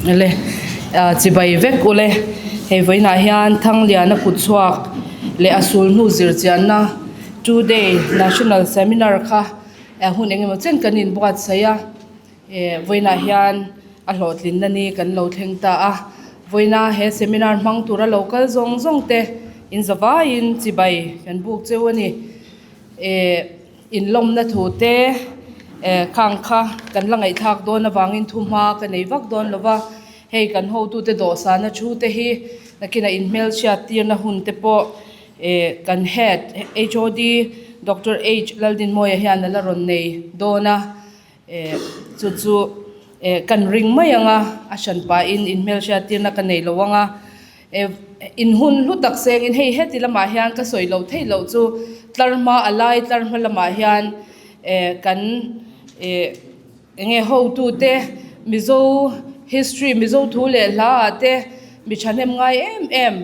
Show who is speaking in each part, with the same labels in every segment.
Speaker 1: Le chibai vek ule hei vawiinah hian Thangliana kutchhuak leh a sulhnu zirchianna two day national seminar kha hun engemaw chen kan inbuatsaih a vawiinah hian a hlawhtlinna ni kan lo thleng ta a vawiina he seminar hmang tura lo kal zawng zawng te inzavaiin chibai kan buk cheu a ni. Inlawmna thu te khang kha kan la ngaihthlak dawn avangin thu hma ka nei vak dawn lo va, hei kan hotute dawhsana thu te hi nakinah inhmelchhiat tirna hun te pawh kan head HOD Doctor H Laldinmawia hian a la rawn nei dawn a, chu chu kan ring mai ang a, a hran pahin inhmelhriat tirna ka nei lo ang a. In hun hlu tak sengin hei heti lamah hian ka sawi loh theih loh chu tlar hma a lai tlar hma lamah hian kan eng nge hotute Mizo history Mizo thu leh hla ah te mi thahnem ngai em em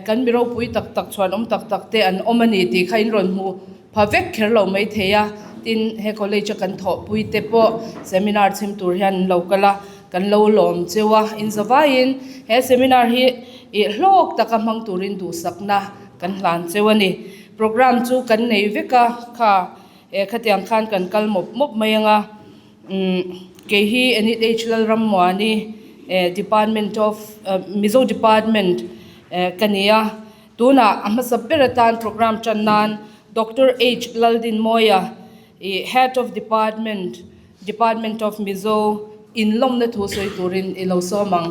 Speaker 1: kan mi ropui tak tak chhuanawm tak tak te an awm a ni tih kha in rawn hmu pha vek kher lo mai thei a, tin he college a kan thawhpui te pawh seminar chhim tur hian an lo kal a, kan lo lawm cheu a, inzavaiin he seminar hi ih hlawk taka hmang turin duhsakna kan hlan cheu a ni. Programme chu kan nei vek a, kha eh khatiang khan kan kal mawp mawp mai ang a, umm kei hi Enid H Lalrammuani eh department of Mizo department eh ka ni a. Tunah a hmasa ber atan programme tan nan Doctor H Laldinmawia i Head of Department, Department of Mizo inlawmna thu sawi turin i lo sawm ang.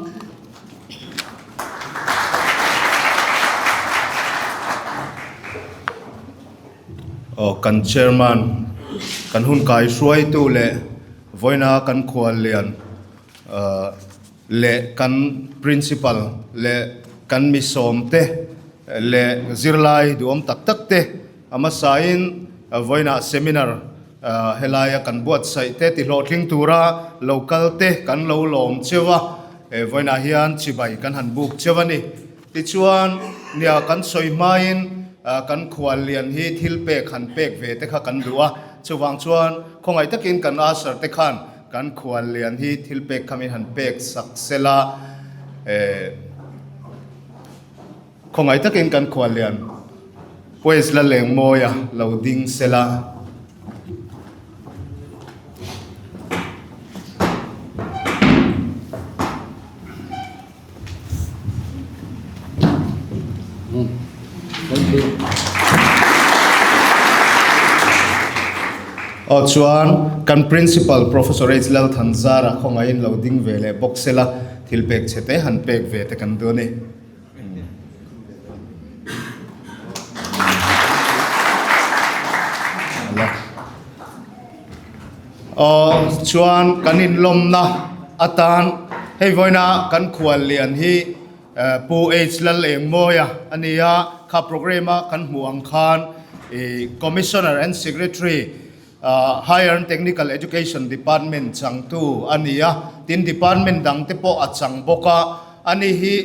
Speaker 2: Aw kan Chairman, kan hun kai hruaitu leh vawiina kan khuallian leh kan Principal leh kan mi sawmte leh zirlai duhawm tak tak te a hmasain vawiinah seminar helaia kan buatsaih te tihlawhtling tura lo kal te kan lo lawm cheu a, vawiinah hian chibai kan han buk cheu a ni. Tichuan, nia kan sawi hmain kan khuallian hi thil pek han pek ve te kha kan duh a, chuvang chuan khawngaih takin kan usher te khan Kan khuallian hi thil pek khamin han pek sak sel a, khawngaih takin kan khuallian Pues la lengmawia lo ding sel a. Aw chuan kan Principal Professor H Lalthanzara khawngaihin lo ding ve leh bawk sela thil pek che te han pek ve te kan duh a ni. Aw chuan kan inlawmna atan hei vawiina kan khuallian hi Pu H Lalengmawia a ni a, kha programme a kan hmuh ang khan ih Commissioner and Secretary Higher and Technical Education Department changtu a ni a, tin department dang te pawh a chang bawk a, ani hi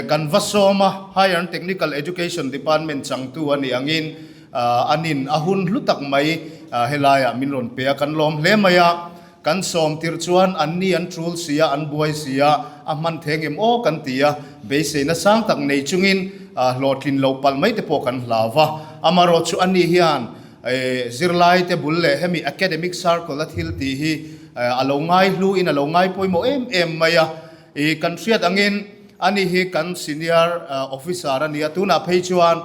Speaker 2: kan va sawm a, Higher and Technical Education Department changtu a nih angin Anin a hun hlu tak mai helaiah min rawn pe a, kan lawm hle mai a. Kan sawm tirh chuan anni an tul si a, an buai si a, a hman theng em aw kan ti a, beiseina sang tak nei chungin hlawhtlin loh palh mai te pawh kan hlau va. Amaherawhchu chu ani hian zirlai te bul leh hemi academic circle a thil tih hi a lo ngai hlu in a lo ngai pawimawh em em mai a. Kan hriat angin ani hi kan senior officer a ni a, tunah phei chuan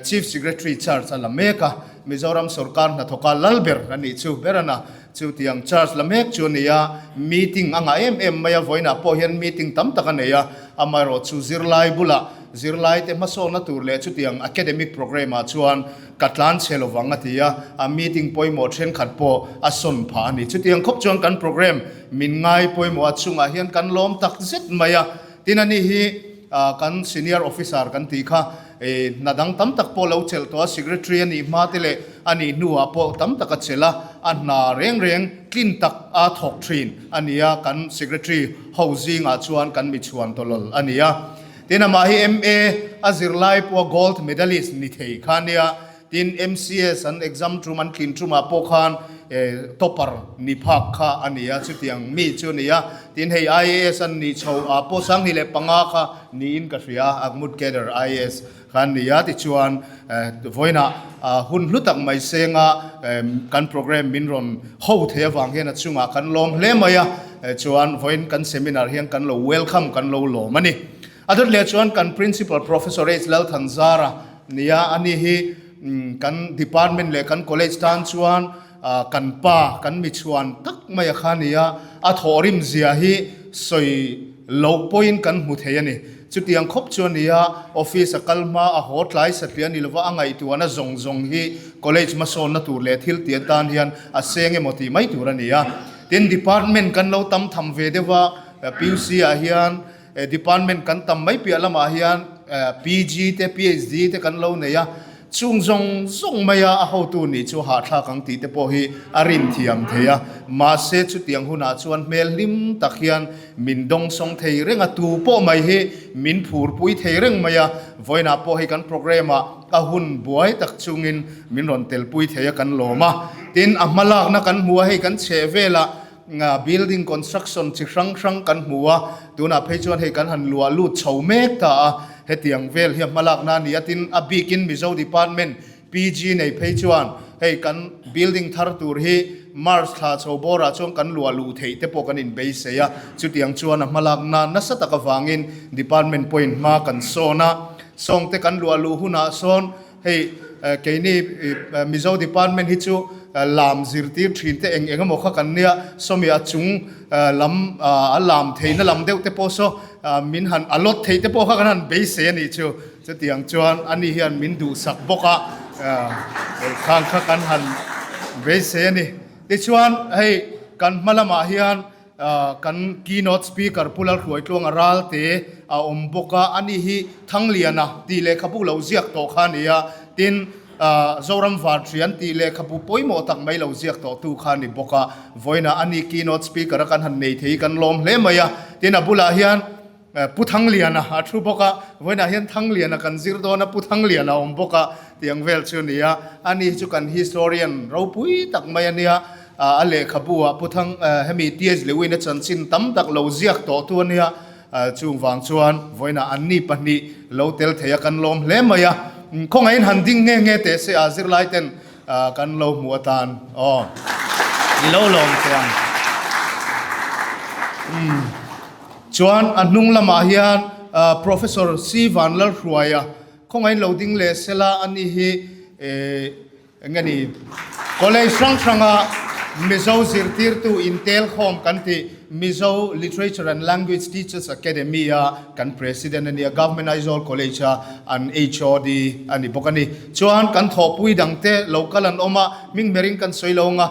Speaker 2: Chief Secretary charge a la mek a, Mizoram sorkar hnathawka lal ber a nih chu ber a na. Chutiang charge la mek chu a ni a, meeting a ngah em em mai a, vawiinah pawh hian meeting tam tak a nei a, amaherawh chu zirlai bulah zirlaite hmasawnna tur leh chutiang academic programme ah chuan ka tlan chhe lovang a ti a, a meeting pawimawh thenkhat pawh a sawn phah a ni. Chutiang khawp chuan kan programme min ngai pawimawh a chungah hian kan lawm tak zet mai a, tin a ni hi kan senior officer kan tih kha Hna dang tam tak pawh lo chelh tawh a, Secretary a nih hma te leh a nih hnuah pawh tam tak a chelh a, a hna reng reng tlin tak a thawk thin a ni a, kan Secretary ho zingah chuan kan mi chhuan tawlawl a ni a. Tin, amah hi MA a zirlai pawha Gold Medalist ni thei kha a nia, tin MCS an exam tum an tlin tumah pawh khan. Topper ni phak kha a ni a, chutiang mi chu a ni a. Tin, hei IAS an nih chho a pawh 2005 kha niin ka hria a, Agmut Cadre IAS kha an ni a. Tichuan, vawiinah hun hlu tak mai senga kan programme min rawn ho thei avang hian a chungah kan lawm hle mai a. Chuan, vawiin kan seminar hian kan lo welcome, kan lo lawm a ni. A dawt leh chuan kan Principal Professor H Lalthanzara nia, ani hi Kan department leh kan college tan chuan kan pa, kan michhuan tak mai a kha nia, a thawhrim zia hi sawi loh pawhin kan hmu thei a ni. Chutiang khawp chu a nia, office a kal hma, a haw tlai satliah a ni lova, a ngaihtuahna zawng zawng hi college hmasawnna tur leh thil tih atan hian a seng emaw tih mai tur a ni a. Tin, department kan lo tam tham ve deuh a, PUC ah hian Department kan tam mai piah lamah hian PG te PhD te kan lo nei a, chung zawng zawng maia a hotu nih chu hahthlak ang tih te pawh hi a rin thiam thei a. Mahse chutiang hunah chuan hmel hlim tak hian min dawngsawng thei reng a, tu pawh mai hi min phurpui thei reng mai a, vawiinah pawh hei kan programme ah a hun buai tak chungin min rawn telpui thei a kan lawm a. Tin, a hmalakna kan hmu a, hei kan chheh velah Building construction chi hrang hrang kan hmu a, tunah phei chuan hei kan han luah lut chho mek ta a, hetiang vel hi a hmalakna a ni a, tin a bikin Mizo Department PG nei phei chuan hei kan building thar tur hi March thla chho bawrah chuan kan luah luh theih te pawh kan inbeisei a, chutiang chuan a hmalakna nasa tak avangin Department pawhin hma kan sawn a, sawngte kan luah luh hunah sawn Hei keini Mizo department hi chu lam zirtir thin te eng eng emaw kha kan nia, sawmi a chung lam a lam theihna lam deuh te pawh saw min han allot theih te pawh kha kan han beisei a nih chu. Chutiang chuan ani hian min duhsak bawk a, khang kha kan han beisei a ni. Tichuan hei kan hma lamah hian Kan keynote speaker Pu Lalhruaitluanga Ralte a awm bawk a, ani hi Thangliana tih lehkhabu lo ziak tawh kha a ni a, tin Zoram Varṭian tih lehkhabu pawimawh tak mai lo ziak tawhtu kha a ni bawk a, vawiinah ani keynote speaker a kan han nei thei hi kan lawm hle mai a, tin a bulah hian Pu Thangliana a thu bawk a, vawiinah hian Thangliana kan zir dawn a, Pu Thangliana a awm bawk a tih ang vel chu a ni a. Ani hi chu kan historian ropui tak mai a nia, a lehkhabu ah Pu Thang hemi TH Lewin a chanchin tam tak lo ziak tawh tu a nia, chung vang chuan vawiinah anni pahnih lo tel thei a kan lawm hle mai a. Khawngaihin han ding nghe nghe teh se a zirlai ten kan lo hmu atan aw i lo lawm teh ang. Chuan a hnung lamah hian Professor C Vanlalhruaia khawngaihin lo ding leh sela a ni hi eng nge ni College hrang hranga Mizo zirtirtu intelkhawm kan tih Mizo Literature and Language Teachers Academy a kan President a nia, Government Aizawl College a an HOD a ni bawk a ni. Chuan kan thawhpui dangte lo kal an awm a, hming berin kan sawi lo anga,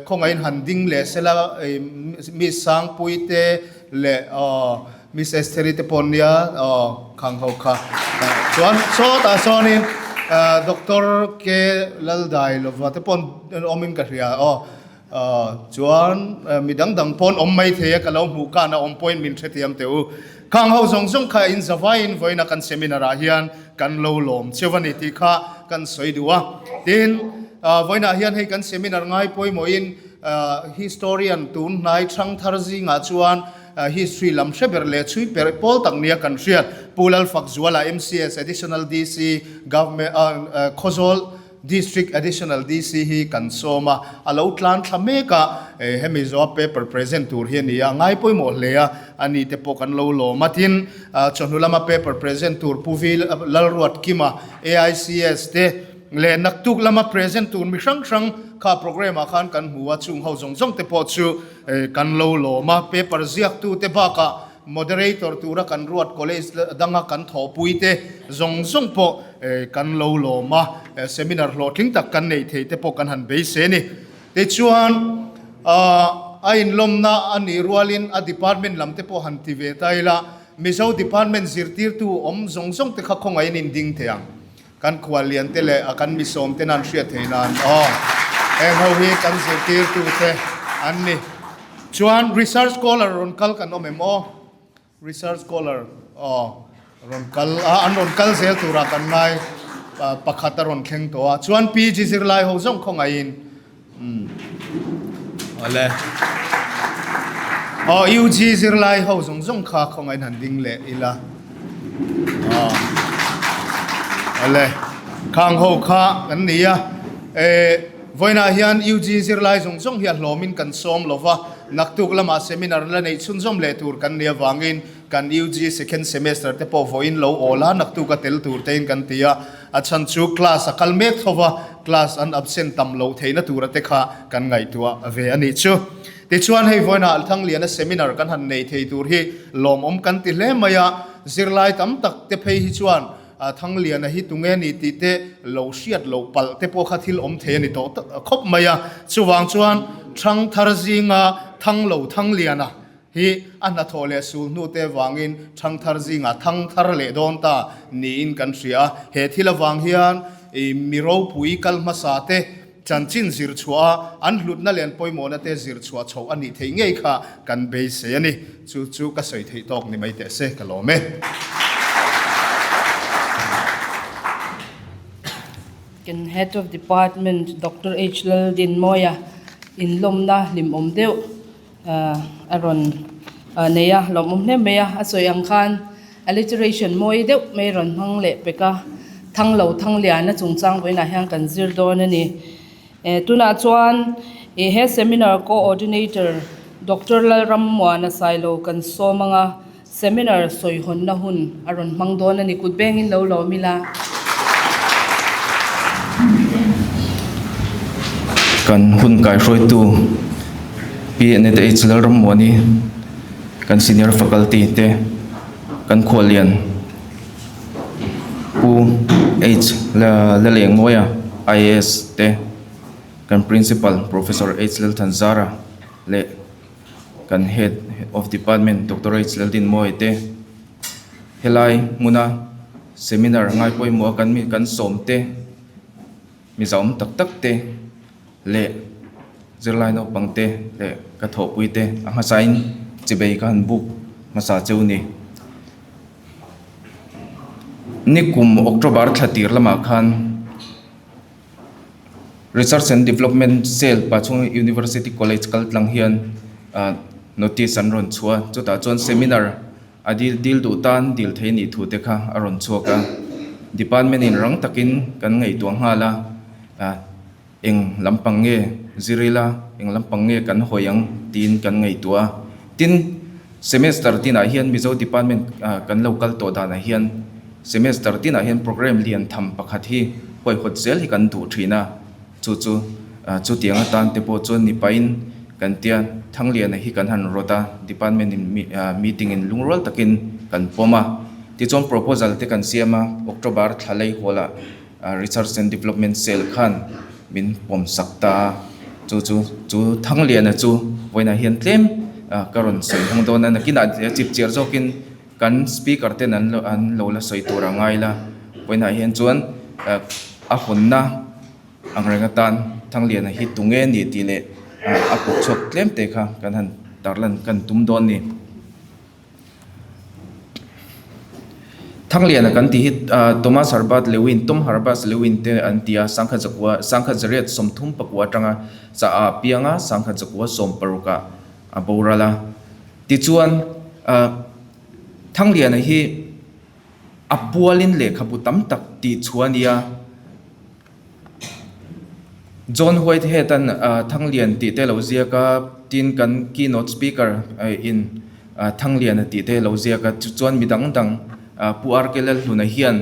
Speaker 2: Khawngaihin han ding leh sela Miss Sangpui te leh Miss Estheri te pawh nia khang ho kha chuan sawtah sawnin Doctor K Laldai lova te pawh an awmin ka hria aw chuan mi dang dang pawh an awm mai thei a ka lo hmuh khan a awm pawhin min hrethiam teh u. Khang ho zawng zawng kha in zavaiin vawiina kan seminar ah hian kan lo lawm cheu a ni tih kha kan sawi duh a. Tin, vawiinah hian hei kan seminar ngai pawimawhin historian tun hnai hrang thar zingah chuan history lam hre ber leh chhui per pawl tak nia kan hriat Pu Lalfakzuala MCS Additional DC Government Khawzawl District Additional DC hi kan sawm a, a lo tlan thla mek a, hemi zawha paper present tur hi a ni a, ngai pawimawh hle a, a ni te pawh kan lo lawm a, tin chawhnu lama paper present tur Pu Vi Lalruatkima AICS te leh naktuk lama present tur mi hrang hrang kha programme ah khan kan hmu a, chung ho zawng zawng te pawh chu kan lo lawm a, paper ziaktu te bakah Moderator tura kan ruat college danga kan thawhpui te zawng zawng pawh kan lo lawm a, seminar hlawhtling tak kan neih theih te pawh kan han beisei a ni. Tichuan a inlawmna a nih rualin a department lam te pawh han ti ve ta ila, Mizo department zirtirtu awm zawng zawng te kha khawngaihin inding thei ang. Kan khuallian te leh a kan misawm te nan hriat theih nan aw. Heng ho hi kan zirtirtu te an ni. Chuan research scholar rawn kal kan awm em aw? Research scholar aw rawn kal a, an rawn kal zel turah kan ngai pakhat a rawn thleng tawh a. Chuan PG zirlai ho zawng khawngaihin. Umm. Awle. Aw UG zirlai ho zawng zawng kha khawngaih in han ding leh ila. Aw. Awle. Khang ho kha kan ni a. Eh vawiinah hian UG zirlai zawng zawng hi a hlawmin kan sawm lova, naktuk lamah seminar la neih chhunzawm leh tur kan nih avangin Kan UG second semester te pawh vawiin lo awl a, naktuk a tel tur tein kan ti a, a chhan chu class a kal mek tho va, class an absent tam loh theihna tura te kha kan ngaihtuah ve a nih chu. Tichuan hei vawiinah Thangliana seminar kan han nei thei tur hi lawmawm kan ti hle mai a, zirlai tam tak te phei hi chuan Thangliana hi tunge ni tih te lo hriat loh palh te pawh kha thil awm thei a ni tawh khawp mai a, chuvang chuan Thangthar zinga Thanglo Thangliana Hi a hnathawh leh sul hnute avangin thangthar zingah thangthar leh dawn ta niin kan hria a. He thil avang hian mi ropui kal hmasa te chanchin zir chhuah a, an hlutna leh an pawimawhna te zir chhuah chhoh a nih theih ngei kha kan beisei a ni. Chu chu ka sawi theih tawk ni mai teh se, ka lawm e.
Speaker 1: Kan Head of Department Doctor H Laldinmawia inlawmna hlimawm deuh A rawn nei a, lawmawm hle mai a, a sawi ang khan alliteration mawi deuh mai rawn hmang leh pek a, thang lo thang lian a chungchang vawiinah hian kan zir dawn a ni. Tunah chuan ih he seminar coordinator Doctor Lalrammuana Sailo kan sawm ang a, seminar sawihawnna hun a rawn hmang dawn a ni, kut bengin lo lawm ila.
Speaker 3: Kan hun kaihruaitu Pi Annette H Lalrammuani, kan senior faculty te, kan khuallian Pu H Lalengmawia IAS te, kan principal Professor H Lalthanzara leh kan head of department Doctor H Laldinmawia te helai hmuna seminar ngai pawimawh a kan mi kan sawm te mi zahawm tak tak te leh zirlai naupang te leh ka thawhpui te a hmasain chibei ka han buk hmasa cheu ni. Nikum October thla tir lamah khan. Research and Development Cell Pachhunga University College kal tlang hian ah notice an rawn chhuah a chutah chuan seminar a dil dil duh tan dil thei anih thu te kha a rawn chhuak a department in rang takin kan ngaihtuah nghal a ah eng lampang nge zir ila eng lampang nge kan hawi ang tiin kan ngaihtuah a tin semester tinah hian Mizo department ah kan lo kal tawh danah hian semester tinah hian programme lian tham pakhat hi. Huaihawt zel hi kan duh thin a, chu chu chutiang atan te pawh chuan ni pahin kan tia Thangliana hi kan han rawt a, department in meeting in lungrual takin kan pawm a, tichuan proposal te kan siam a, October thla lei hawlah Research and Development Cell khan min pawm sak ta a, chu chu chu Thangliana chu vawiinah hian tlem ka rawn sawi hmang dawn a, nakinah chipchiar zawkin Kan speaker ten an an lo la sawi tur a ngai la, vawiinah hian chuan a hawnna ang reng atan Thangliana hi tunge a ni tih leh a kut chhuak tlem te kha kan han tarlan kan tum dawn a ni. Thangliana kan tih hi Thomas Herbert Lewin, Tom Herbert Lewin te an ti a, sangkhat zakua sangkhat zariat 34 atanga chah a piang a, sangkhat zakua 16 ah a boral a. Tichuan, Thangliana hi a pualin lehkhabu tam tak tih chhuah a ni a. John Whitehead-a'n Thanglian tih te lo ziak a, tin kan keynote speaker in Thangliana tih te lo ziak a. Tichuan mi dang dang Pu RK Lalhluna hian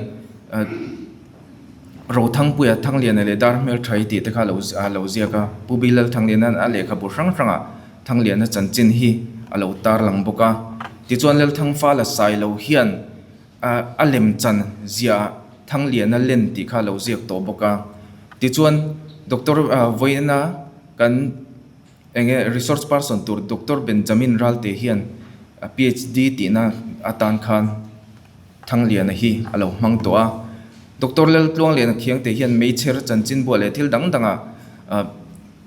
Speaker 3: Rothangpuia Thangliana leh Dar Hmelthai tih te kha a lo ziak a. Pu Bilal Thangliana'n a lehkhabu hrang hrangah Thangliana chanchin hi a lo tarlang bawk a, tichuan Lalthangfala Sailo hian a lem chan ziah Thangliana len tih kha a lo ziak tawh bawk a, tichuan Doctor vawiina kan eng nge resource person tur Doctor Benjamin Ralte hian PhD tihna atan khan Thangliana hi a lo hmang tawh a, Doctor Laltluangliana Khiangte hian meichher chanchin buah leh thil dang dangah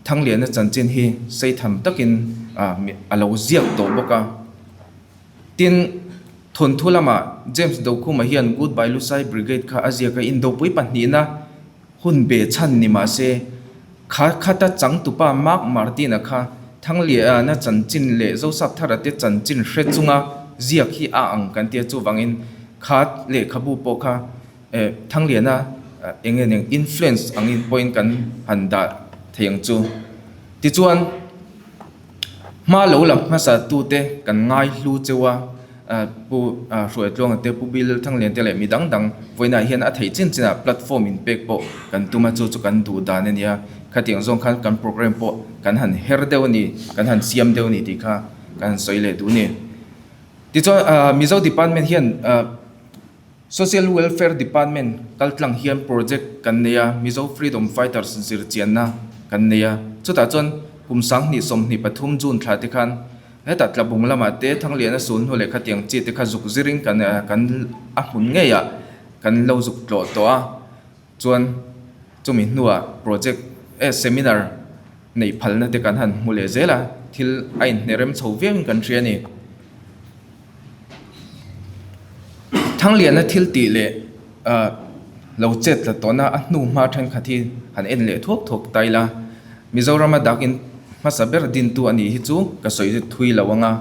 Speaker 3: Thangliana chanchin hi seitham takin a lo ziak tawh bawk a. Tin, thawnthu lamah James Dokhuma hian Goodbye Lusai Brigade kha a ziak a, Indopui pahnihna hun be chhan ni mah se, Kha khata changtupa Mark Martin-a kha Thangliana chanchin leh Zosap Thara te chanchin hre chunga ziak hi a ang kan tia chuvangin kha lehkhabu pawh kha Thangliana eng nge eng influence angin pawhin kan han dah thei ang chu. Tichuan hma lo la hmasa tute kan ngai hlu cheu a, Pu Hruaitluanga te, Pu Bill Thanglian te leh mi dang dang vawiinah hian a theih chin chinah platform in pek pawh kan tum a, chu chu kan duh dan a nia. Khatiang zawng khan kan program pawh kan han her deuh a ni, kan han siam deuh a ni tih kha kan han sawi leh duh a ni. Tichuan Mizo department hian. Social Welfare Department kaltlang hian project kan nei a, Mizo Freedom Fighters zirchianna kan nei a. Chutah chuan kum 2023 June thla te khan hetah Tlabung lamah te Thangliana sul hnu leh khatiang chi te kha zuk zirin kan kan a hmun ngeiah kan lo zuk tlawh tawh a. Chuan chumi hnuah project eh seminar neih phalna te kan han hmu leh zel a, thil a inhnerem chho viauin kan hria a ni. Thangliana thil tih leh ah lo chet tla tawhna a hnu hma thenkhat hi han en leh thuak thuak ta ila, Mizorama dakin hmasa ber dintu a nih hi chu ka sawi thui lo ang a,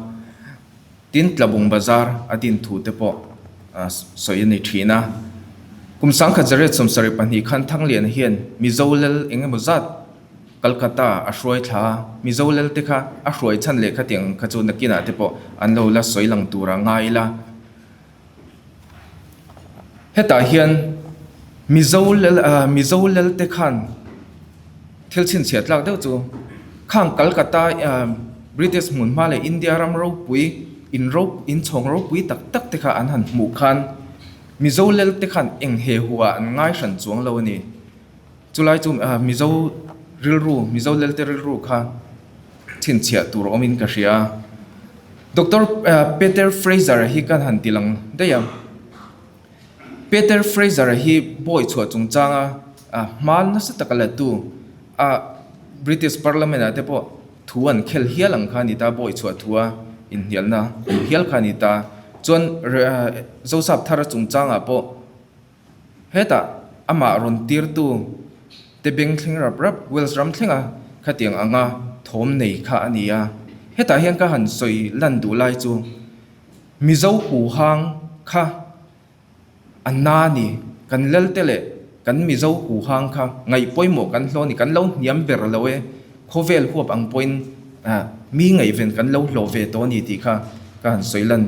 Speaker 3: tin Tlabung Bazar a din thu te pawh ah sawi a ni thin a. Kum 1972 khan Thangliana hian Mizo lal eng emaw zat Calcutta a hruai thla a, Mizo lelte kha a hruai chhan leh khatiang kha chu nakinah te pawh an lo la sawi lang tur a ngai ila. Hetah hian Mizo lel ah Mizo lelte khan thil chhinchhiah tlak deuh chu khang Calcutta ah British hmun hma leh India ram ropui in ro inchhawng ropui tak tak te kha an han hmuh khan Mizo lelte khan eng he huah an ngai hran chuang lo a ni. Chulai chu Mizo rilru, Mizo lelte rilru kha chhinchhiah tur awmin ka hria a. Doctor Peter Fraser hi kan han ti lang daih a. Peter Fraser hi bawi chhuah chungchanga hma nasa taka la tu a British Parliament ah te pawh thu an khel hial ang kha a ni ta, bawi chhuah thu a inhnialna awm hial kha a ni ta. Chuan Zosap Thara chungchangah pawh Hetah amah rawn tirtu te beng thleng rap rap Wales ram thlenga khatiang anga thawm nei kha a ni a. Hetah hian ka han sawi lan duh lai chu Mizo huhang kha a na ni, kan Lalte leh kan Mizo huhang kha ngaih pawimawh kan hlawh a ni, kan lo hniam ber lo e, khawvel huap ang pawhin mi ngaihven kan lo hlawh ve tawh a ni tih kha ka han sawi lan.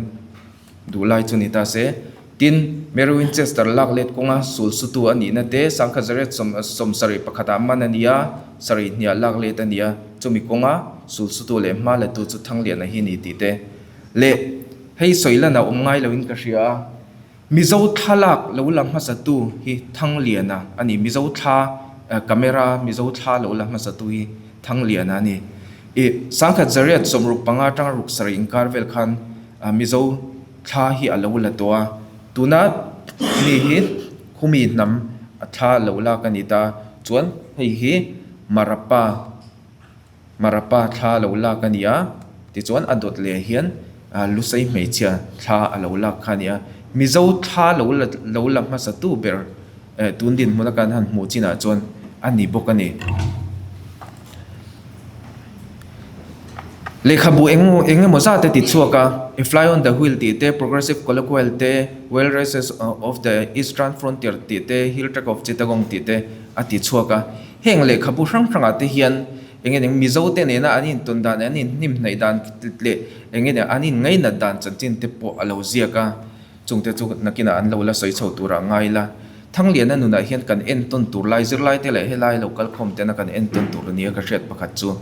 Speaker 3: Duhlai chu ni ta se. Tin, Mary Winchester lak let kawnga sul sutu a nihna te Sangkhat Zariat 71 ah man a ni a, sarih hniah lak let a ni a, chumi kawnga sul sutu leh hma latu chu Thangliana hi ni tih te leh hei sawi lana awm ngai loin ka hria a. Mizo thlalak lo la hmasatu hi Thangliana a ni. Mizo thla camera Mizo thla lo la hmasatu hi Thangliana a ni. I Sangkhat Zariat 65 atanga ruk sarih inkar vel khan Mizo thla hi a lo la tawh a, tuna mi hi khumi hnam a thla lo lak a ni ta, chuan hei hi Marappa Marappa thla lo lak a ni a, tichuan a dawt leh hian Lusei hmeichhia thla a lo lak kha a ni a, Mizo thla lo la lo la hmasa tu ber tun dinhmun a kan han hmuh chinah chuan a ni bawk a ni. Lehkhabu eng eng emaw zat te ti chhuak a, A Fly on the Wheel tih te, Progressive Colloquial te, Wild Races of the Eastern Frontier tih te, Hill Tract of Chittagong tih te a ti chhuak a. Heng lehkhabu hrang hrangah te hian eng nge Mizo te nena an intawn dan, an inhnimhnaih dan leh eng nge an inngainat dan chanchin te pawh a lo ziak a. Chungte chu nakinah an lo la sawi chho turah ngai ila, Thangliana nunah hian kan entawn tur lai zirlaite leh helai lo kalkhawm tena kan entawn tur ania ka hriat pakhat chu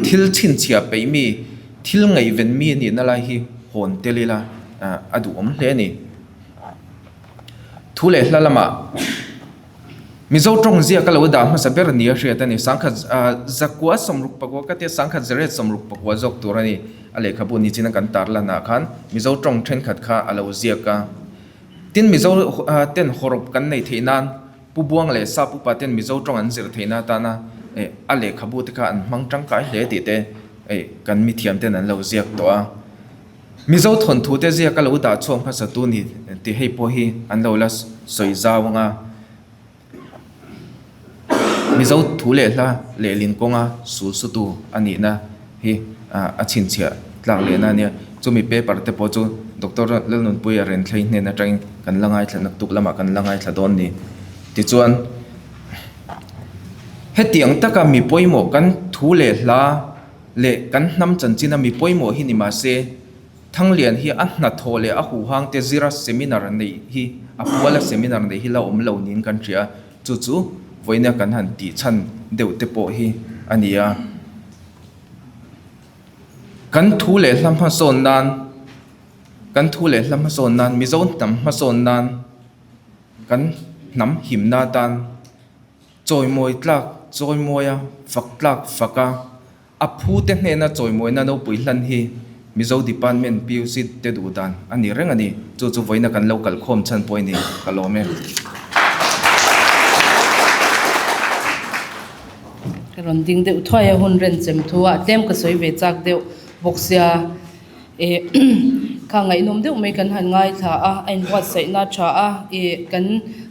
Speaker 3: thil chhinchhiah peih mi, thil ngaihven mi a nihna lai hi hawn tel ila a duhawm hle a ni. Thu leh hla lamah Mizo tawng ziak a lo dah hmasa ber nia hriat a ni. Sangkhat zakua 69 ka tia sangkhat zariat 69 zawk tur a ni. A lehkhabu ni chin a kan tar lanah khan Mizo tawng thenkhat kha a lo ziak a. Tin Mizo ten hawrawp kan neih theih nan Pu Buang leh Sap upa ten Mizo tawng an zir theihna atana a lehkhabu te kha an hmang tangkai hle tih te kan mithiam ten an lo ziak tawh a. Mizo thawnthu te ziak a lo dah chhuak hmasa tu ni tih hei pawh hi an lo la sawi zau ang a. Mizo thu leh hla lehlin kawnga sul sutu a nihna hi a chhinchhiah tlak lehna a nia. Chumi paper te pawh chu Doctor Lalnunpuia Renthlei hnen atangin kan la ngaithla naktuk lamah kan la ngaithla dawn ni. Tichuan hetiang taka mi pawimawh kan thu leh hla leh kan hnam chanchina mi pawimawh hi ni mahse, Thanglian hi a hnathawh leh a huhang te zira seminar neih hi a puala seminar neih hi la awm lo niin kan hria a, chu chu vawiina kan han tih chhan deuh te pawh hi a ni a. Kan thu leh hla hmasawn nan, kan thu leh hla hmasawn nan, Mizo hnam hmasawn nan, kan hnam himna atan chawimawi tlak chawimawi a, fak tlak fak a, A phute hnena chawimawina nopui hlan hi Mizo Department PUC te duh dan a ni reng a ni. Chu chu vawiina kan lo kalkhawm chhan pawh i ni, ka lawm e.
Speaker 1: Ka rawn ding deuh thuai a, hun ren chem thu ah tlem ka sawi ve chak deuh bawk sia e kha ngaihnawm deuh mai kan han ngaithla a, a inbuatsaihna a tha a, e kan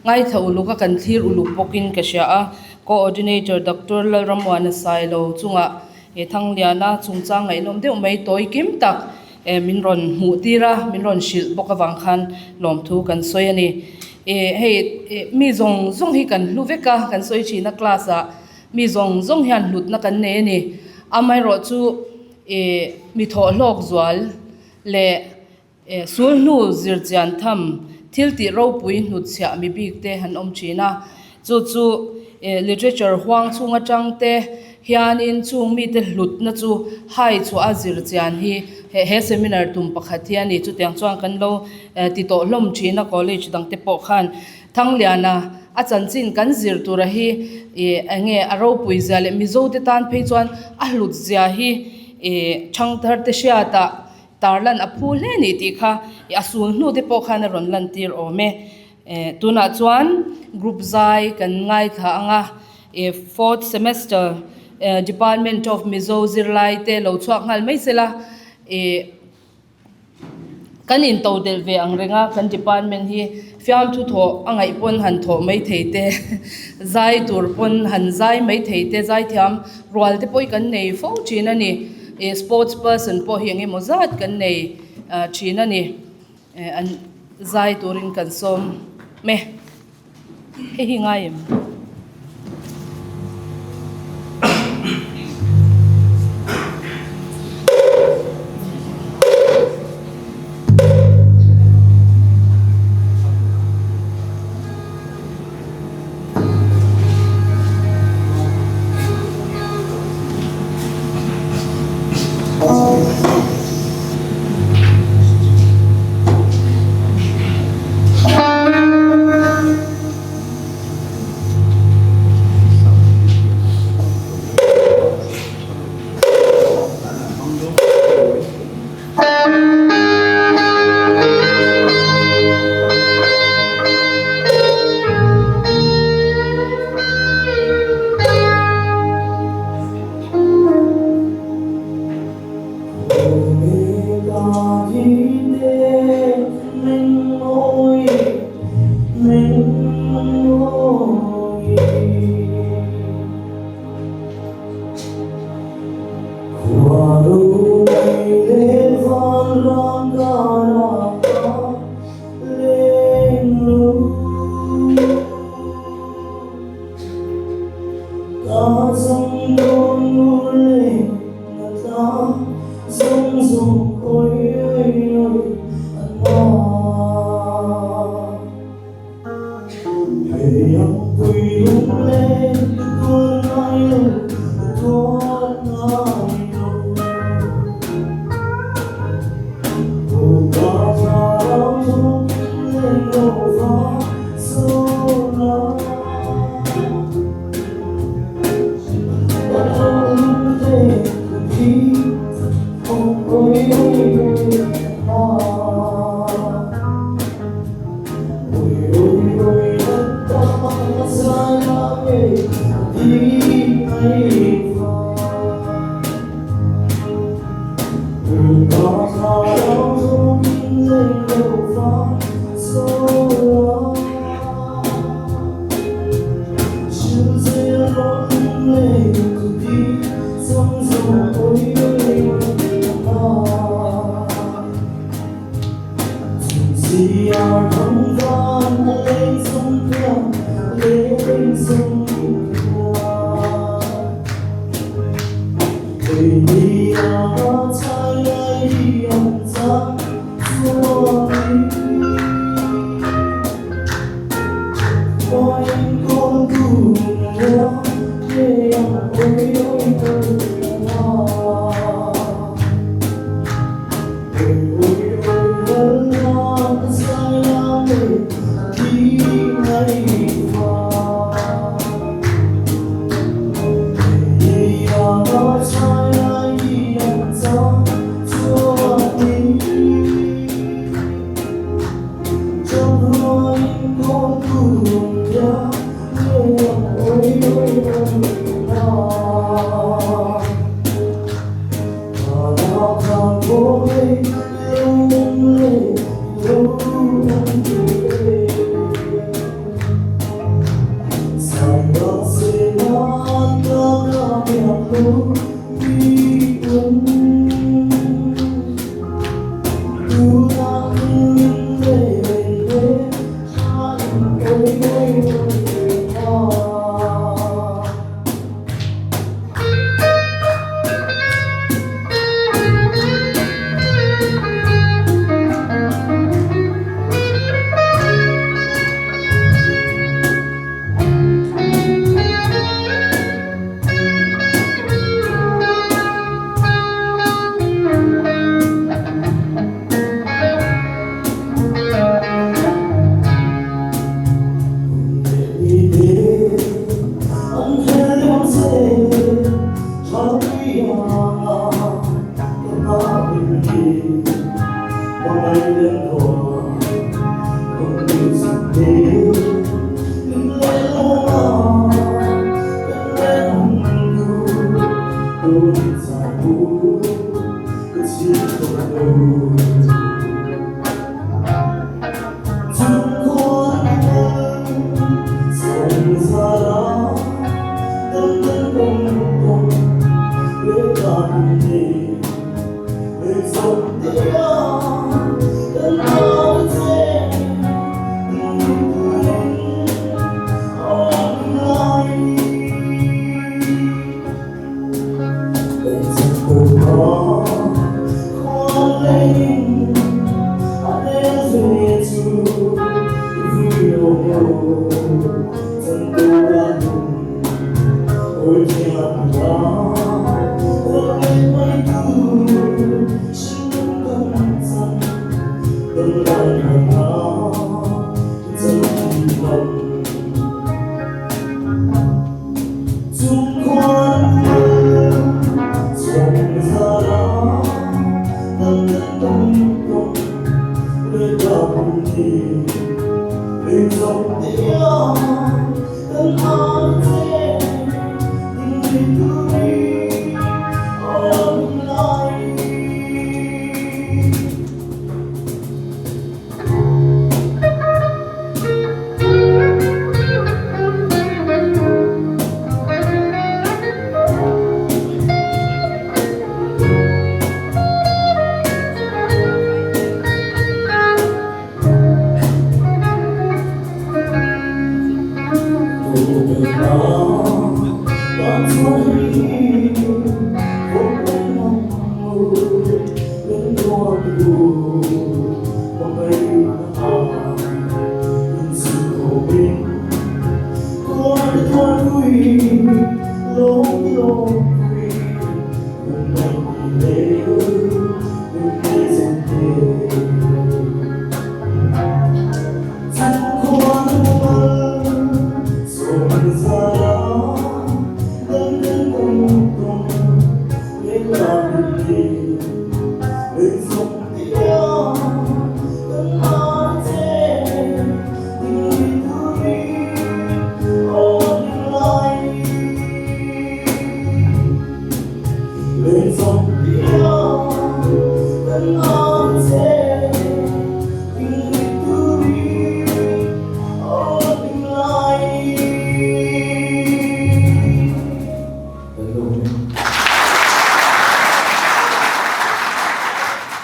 Speaker 1: ngaithla uluk a, kan thlir uluk bawkin ka hria a. Coordinator Doctor Lalrammuana Sailo chungah he Thangliana chungchang ngaihnawm deuh mai tawi kim tak eh min rawn hmuh tir a, min rawn hrilh bawk avang khan lawmthu kan sawi a ni. Eh hei eh mi zawng zawng hi kan hlu vek a, kan sawi thin a class ah mi zawng zawng hian hlutna kan nei a ni. Amaherawhchu eh mi thawhhlawk zual leh Eh sulhnu zirchian tham thil tih ropui hnutchhiah mi bik te han awm thin a, chu chu eh literature huang chhung atang te hianin chung mite hlutna chu hai chhuah a zirchian hi he he seminar tum pakhat hi a ni. Chutiang chuan kan lo eh ti tawh hlawm thin a college dang te pawh khan Thangliana a chanchin kan zir tura hi eh eng nge a ropui zia leh Mizo te tan phei chuan a hlut zia hi eh thangthar te hriatah Tarlan a phu hle ni tih kha i a sul hnu te pawh khan a rawn lantir awm e. Eh tunah chuan group zai kan ngaithla ang a, eh fourth semester eh department of Mizo zirlai te lo chhuak nghal mai sela eh kan in to delh ve ang reng a, kan department hi fiamthu thawh a ngaih pawn han thawh mai thei te, zai tur pawn han zai mai thei te, zaithiam rual te pawh hi kan nei fo thin a ni. Ih sports person pawh hi eng emaw zat kan nei thin a ni. Eh an zai turin kan sawm me. Hei hi ngai em?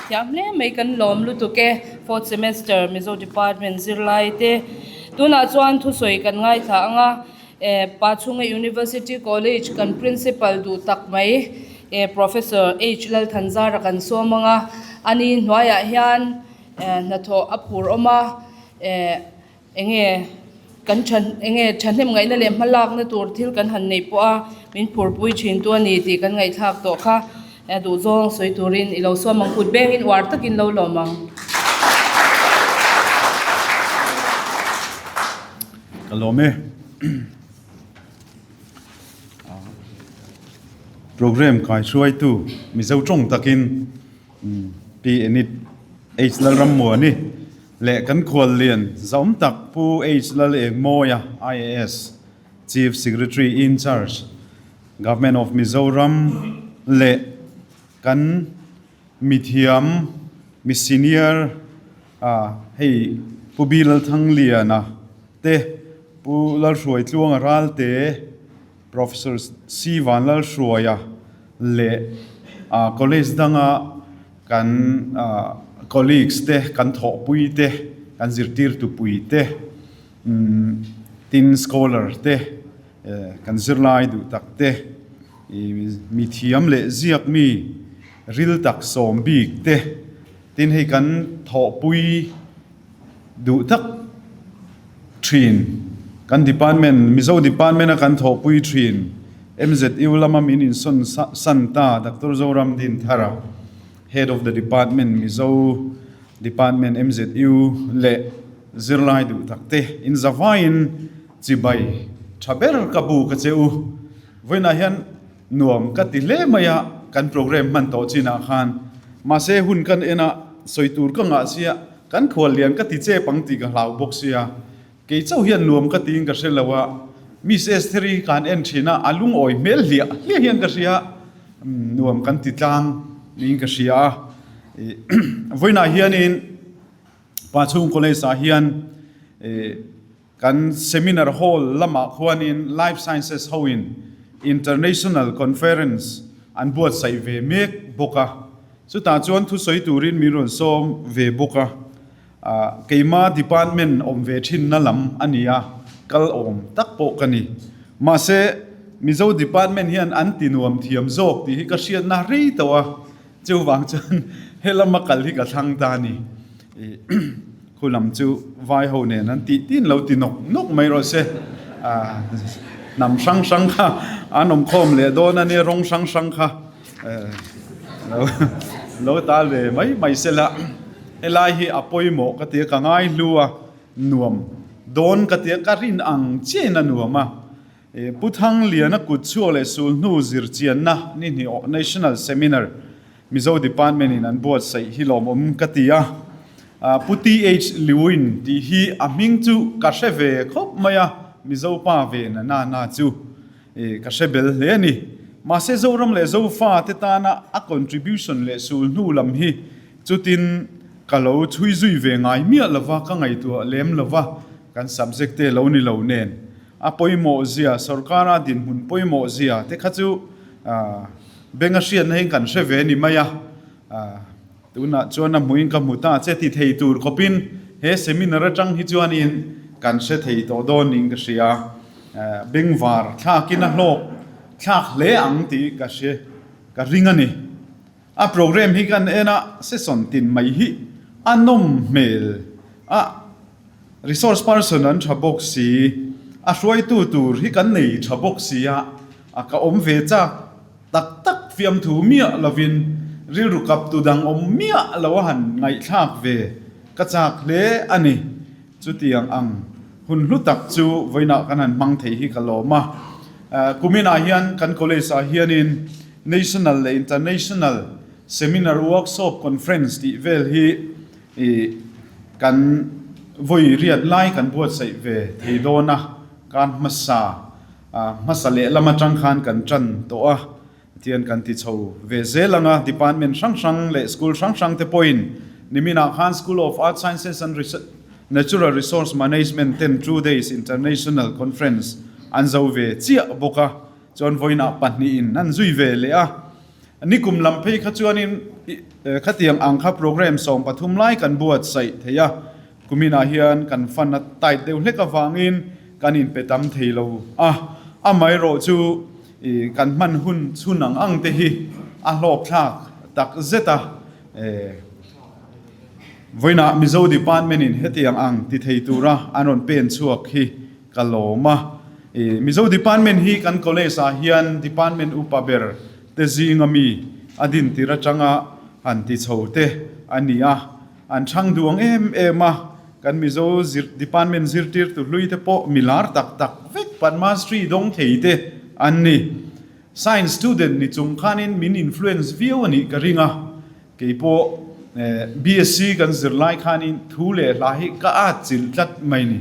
Speaker 1: Thiam hle mai kan lawm lutuk e fourth semester Mizo department zirlai te tunah chuan thusawi kan ngaithla ang a eh Pachhunga University College kan principal duh tak mai eh Professor H Lalthanzara kan sawm ang a ani hnuaiah hian eh hnathawh a phur awm a eh. Enge kan tha enge thahnem ngaihna leh hma lakna tur thil kan han neih pawh a min phurpui thin tu a ni tih kan ngaihthlak tawh kha duhzawng sawi turin i lo sawm ang kut bengin uar takin lo lawm ang.
Speaker 4: Ka lawm e. Programme kaihruaitu Mizo tawng takin Pi Enid H Lalrammuani Leh kan khuallian zaum tak Pu H Lalengmawia, IAS, Chief Secretary in Charge, Government of Mizoram leh kan mithiam, mi senior hei Pu B Lalthangliana te, Pu Lalhruaitluanga Ralte, Professor C Vanlalhruaia leh college danga kan colleagues te, kan thawhpui te, kan zirtirtupui te, tin scholar te, kan zirlai duh tak te, mi thiam leh ziak mi ril tak sawm bik te, tin hei kan thawhpui duh tak thin. Kan department, Mizo department a kan thawhpui thin, MZU lama min insawn san ta Doctor Zoram Dinthara, Head of the Department, Mizo Department, MZU leh zirlai duh tak te inzavaiin chibai tha ber ka bu ka che u. Vawiinah hian Nuam ka ti hle mai a, kan program hman tawh chinah khan. Mahse hun kan en a, sawi tur ka ngah sia, kan khual lian ka ti chep ang tih ka hlau bawk sia. Kei chauh hian nuam ka tiin ka hre lo a, Miss Estheri ka han en thin a, a lungawi hmel hliah hliah hian ka hria, nuam kan ti tlang niin ka hria a. Vawiinah hianin Pachhung College ah hian Kan seminar hall lamah khuanin Life Sciences hoin International Conference an buatsaih ve mek bawk a, chutah chuan thusawi turin min rawn sawm ve bawk a. Keima department awm ve thinna lam a ni a, kal awm tak pawh ka ni. Mahse, Mizo department hian an ti nuam thiam zawk tih hi ka hriatna rei tawh a, chuvang chuan helama kal hi ka thlang ta a ni. Khu lam chu vai ho nen an tih tin lo ti nawk nawk mai rawh se. Hnam hrang hrang kha an awm khawm leh dawn a nia, rawng hrang hrang kha lo tal ve mai mai se la. Helai hi a pawimawh ka ti a, ka ngai hlu a, nuam dawn ka ti a, ka rin ang chiahin a nuam a. Pu Thangliana kut chhuak leh sulhnu zirchianna ni hnih National Seminar Mizo Department in an buatsaih hi lawmawm ka ti a. Pu TH Lewin tih hi a hming chu ka hre ve khawp mai a, Mizo pa ve na na na chu ka hre bel hle a ni. Mahse Zoram leh Zofa te tana a contribution leh sulhnu lam hi chutin ka lo chhui zui ve ngai miah lova, ka ngaihtuah lem lova, kan subject te lo ni lo nen. A pawimawh zia, sorkara dinhmun pawimawh zia te kha chu Benga hriatna hi kan hre ve ni mai a, tunah chuan a hmuhin ka hmu ta che ti thei tur khawpin he seminar atang hi chuanin kan hre thei tawh dawn niin ka hria. Bengvar thlakin a hlawk thlak hle ang tih ka hre ka ring a ni. A program hi kan en a, session tin mai hi a nawm hmel a, resource person an tha bawk si, a hruaitu tur hi kan nei tha bawk si a, A ka awm ve chak tak tak fiamthu miah lovin rilru kap tu dang awm miah lo a han ngaihthlak ve ka chak hle a ni. Chutiang ang hun hlu tak chu vawiinah kan han hmang thei hi ka lawm a. Kuminah hian kan college ah hianin National leh International Seminar Workshop Conference tih vel hi kan vawi riat lai kan buatsaih ve thei dawn a, kan hmasa Hmasa leh lam atang khan kan tan tawh a, tihian kan ti chho ve zel ang a, department hrang hrang leh school hrang hrang te pawhin niminah khan School of Earth Sciences and Natural Resource Management ten Two Days International Conference an zo ve chiah bawk a, chuan vawiinah pahnihin an zui ve leh a. Nikum lam phei kha chuanin khatiang ang kha programme 13 lai kan buatsaih thei a, kuminah hian kan fund a tight deuh hlek avangin kan inpe tam thei lo a, amaherawh chu kan hman hun chhun ang ang te hi a hlawkthlak tak zet a. Vawiinah Mizo Department in hetiang ang ti thei tura an rawn pen chhuak hi ka lawm a. Mizo Department hi kan college ah hian department upa ber te zinga mi a din tir atanga han ti chho te a ni a. An chhang duang em em a, kan Mizo department zirtirtu hlui te pawh mi lar tak tak vek Padma Shri dawng thei te an ni. Science student ni chung khanin min influence viau a nih ka ring a. Kei pawh BSc kan zir lai khanin thu leh hla hi ka at chilh tlat mai ni.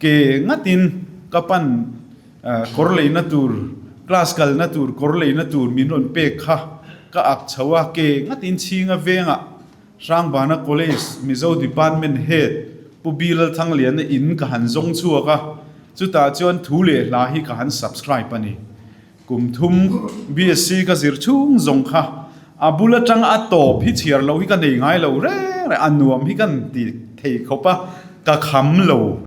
Speaker 4: Ke ngatin ka pan kawr leina tur, class kalna tur kawr leina tur min rawn pek kha ka ak chho a, ke ngatin chhinga vengah Hrangbana College Mizo Department Head Pu Bilal Thangliana in ka han zawng chhuak a, chutah chuan thu leh hla hi ka han subscribe a ni. Kum thum BSc ka zir chhung zawng kha a bul atang a tawp hi chhiar loh hi ka nei ngai lo reng reng, a nuam hi kan ti thei khawp a, ka kham lo.